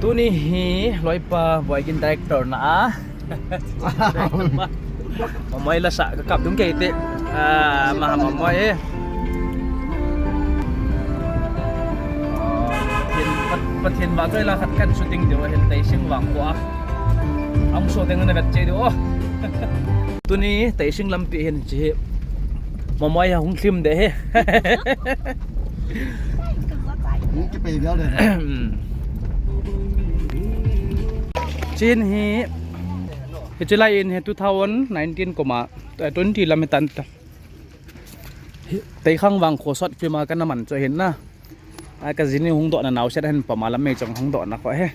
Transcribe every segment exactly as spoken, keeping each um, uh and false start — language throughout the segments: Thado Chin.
Tuni hi loipa Boigin director na a. Mamoi la sa ka kap dung kei te. Ah, ma mamoi e. Pathen, Pat-, Pathen vahchoi la khat kan shooting diu ahin Teising vangkho a. Ahung shooting na vet cheh diu. Tuni Teising lampi hin chi hi. Mamoi a hung thim de hi. Hung kipei viau de. Chin hi, hi chilai in hi two thousand nineteen kum a, eh, twenty lam hi tan ta. Hi, Teikhang vangkho short film a kana man chu hin na. Ai, ka jin in hung doh na naoset ahin pam a lam mei chong hung doh na kho he.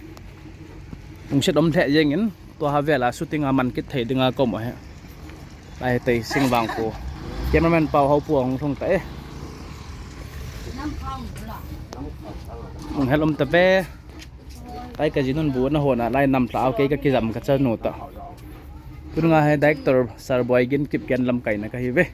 Hung set um lheh jeng in, tua ha vel a shooting a man kit thei ding a kom u he. Ai, Teising vangkho. Cameraman Pau Haupu hung thung ta e. Hung hel um ta ve. Ai, ka jin un bu na hon a lai nam tla au kei ka kijam ka chanu ta. Tun nga he director Sir Boigin Kipgen lamkai na ka hi ve.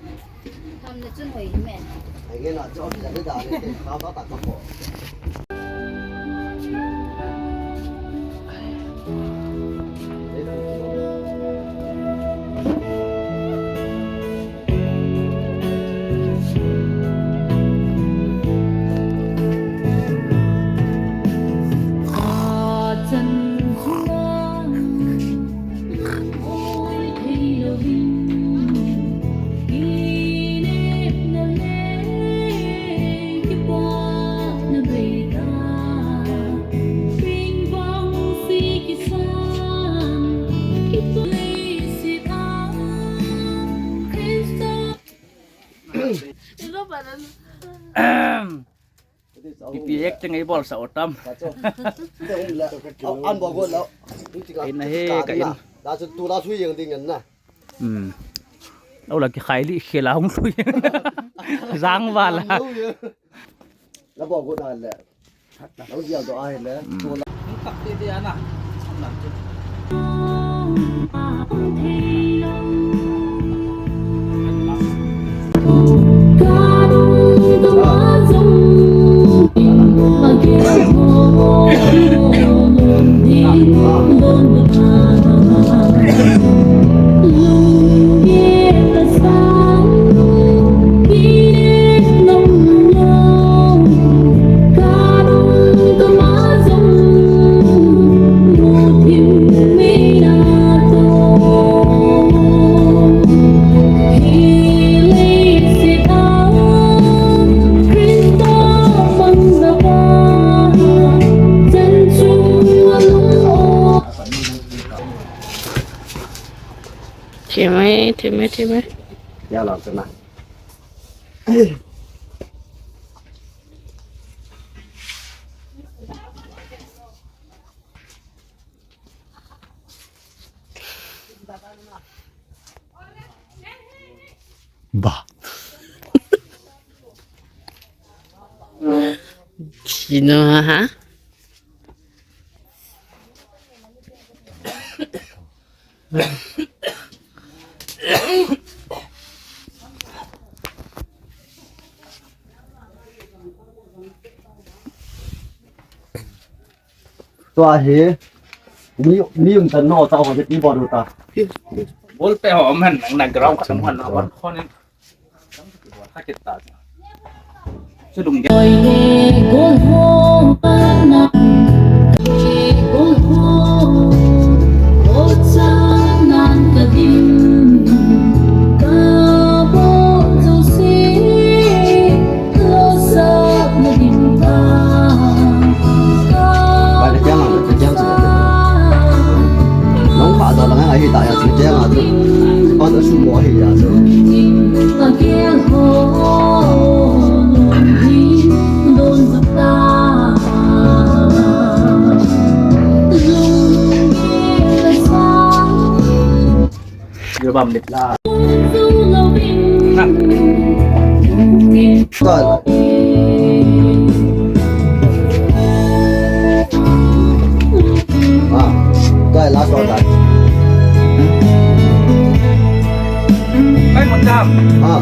Ipi acting ei bol sa utam. An bo go lo. Kain ahi, kain. La chu tu la sui jeng ding na. Hmm. Au la kikhai li khela hung lui. Jang vala. La bo go na le. Thim e, thim e, thim e. Ya la, sana. Ba. Sino ha? Tua hi, mi, mi um tan no, tao ho hi ti bol u ta. Bol pe ho man nang na ground khat man na bol khon in. Chulung ge. Ba le tiang ang, le tiang chu. Nong pha do lang ahi ta ya chu tiang a chu. Pa do su mo ahi ya chu. Yo bam lip la. Na. Tuai. Ah, tuai last one tuai. Kai mo tam. Ah.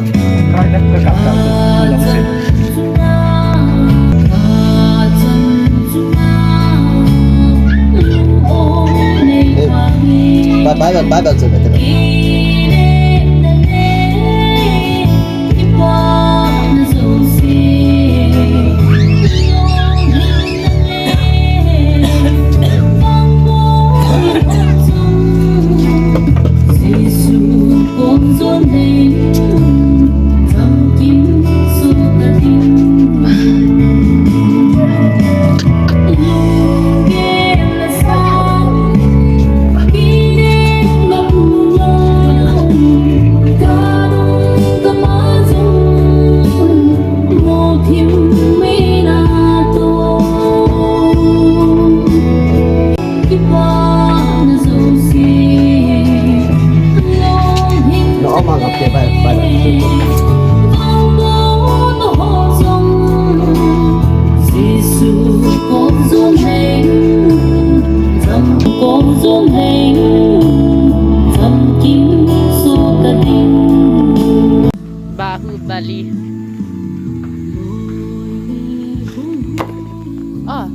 Kai dah ke kap kap tu. Bible, Bible chu bete. Bahubali. Ah.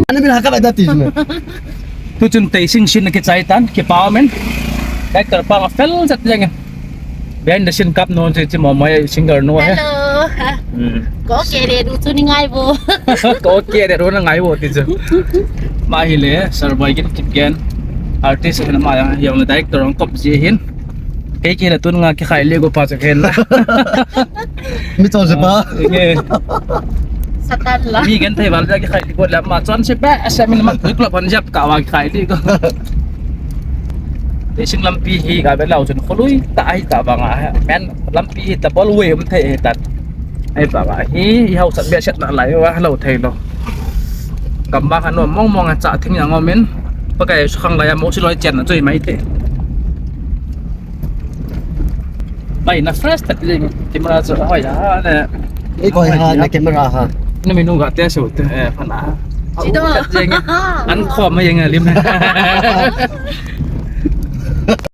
Ana bin haka ba da ti me. Tu chun tei sing sin na kichai tan, kipa men. Kai kar pa nga fel jat jeng. Behind the scene kap no, chi, chi mo mo singer no he. Hello. Hmm. Ko ke de du chu ni ngai bo. Ko ke de du na ngai bo ti chu. Ma hi le, Sir Boy Gin Kipgen. Artist na ma yang, yang director ang kop ji hin. Kei ke na tun nga kikhai le go pa chu khen na. Mi chon se pa. Nge. Satan la. Mi gen thei val ja kikhai le go la ma chon se pa, asa min ma tui club han jap ka wa kikhai le go. Tei sing lampi hi ka be lau chun kholui ta ai ta bang a. Men lampi hi ta bol we um thei hi ta. Ai bang a hi, i hau sat be set na lai wa lo thei lo. Gam ba khan mong mong a cha thing yang o min. Pakai su khang lai a mo si loi chen na chui mai thei. Mai na fresh ta ti camera chu hoi ha ne. Ei koi ha na camera ha. Na minu ga te su te, eh, pha na. Chi do. An khom ma yang a lim.